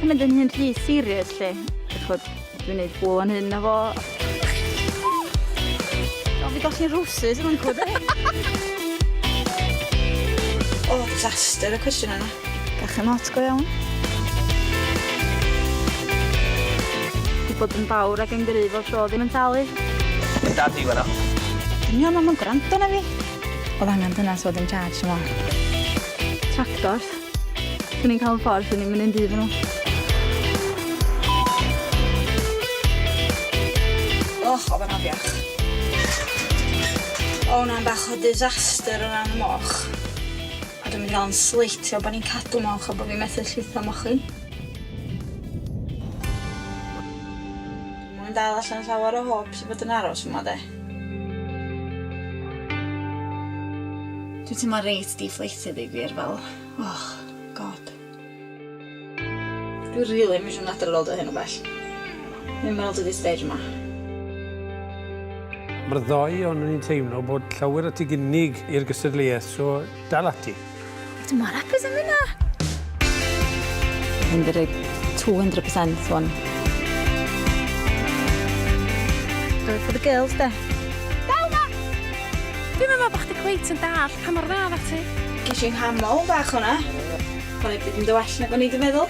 cymryd yn hun rhy serious 'lly. Dych ch'mod, dwi'n neud ffŵl o'n hun na fo. O, fi golli'n rhowsus yn fancw 'de? O, disaster y cwestiwn yna. Bach yn od go iawn. 'Di bod yn fawr ac yn gryf bob tro ddim yn talu. Dad fi fan'na. Dynion o'm yn gwrando na fi. O'dd angan dynas fod in charge yma. Tractors. Swn i'n cael ffordd, swn i'n mynd un dydd nhw. Och, oedd o'n afiach. O, hwnna'n bach o disaster o ran y moch. A dwi'n mynd i gael yn sleitio bod ni'n cadw moch a bod fi'n methu llwytho mochyn. Mae'n dal allan llawer o hopes i fod yn aros yma de. Dwi'n teimlo reit deflated i gwir fel, oh, god. Dwi rili ddim eisiau mynd adre ar ôl dod hyn o bell. Ddim ar ôl dod i'r stage yma. Mae'r ddou ohonon ni'n teimlo bod llawer at ei gynnig i'r gystadleuaeth, so dal ati. Dwi mor hapus am hynna! Fi'n mynd i roi 200% wan. Do it for the girls de. Dal 'ma! Dwi'm yn meddwl bo' chdi cweit yn dallt pa mor dda oddat ti. Ges i'n nghamol bach hwnna. O'n i 'di mynd yn well nag o'n i 'di meddwl.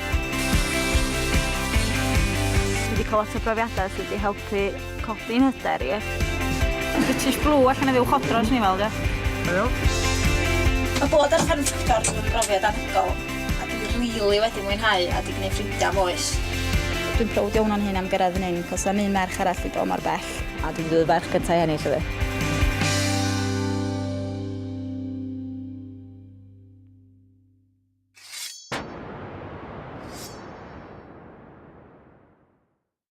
Dwi 'di cael lot o brofiadau sydd 'di helpu codi'n hyder i. British Blue allan o fyw chodro swn i'n feddwl ia? Helo. Ma' bod ar fferm tractor 'di bod yn brofiad anhygoel a dwi rili wedi mwynhau a 'di gneud ffrindia am oes. Dwi'n prowd iawn o'n hun am gyrraedd fan hyn 'cos sa'm un merch arall 'di dod mor bell. A dwi 'di dod y ferch gynta i ennill hefyd.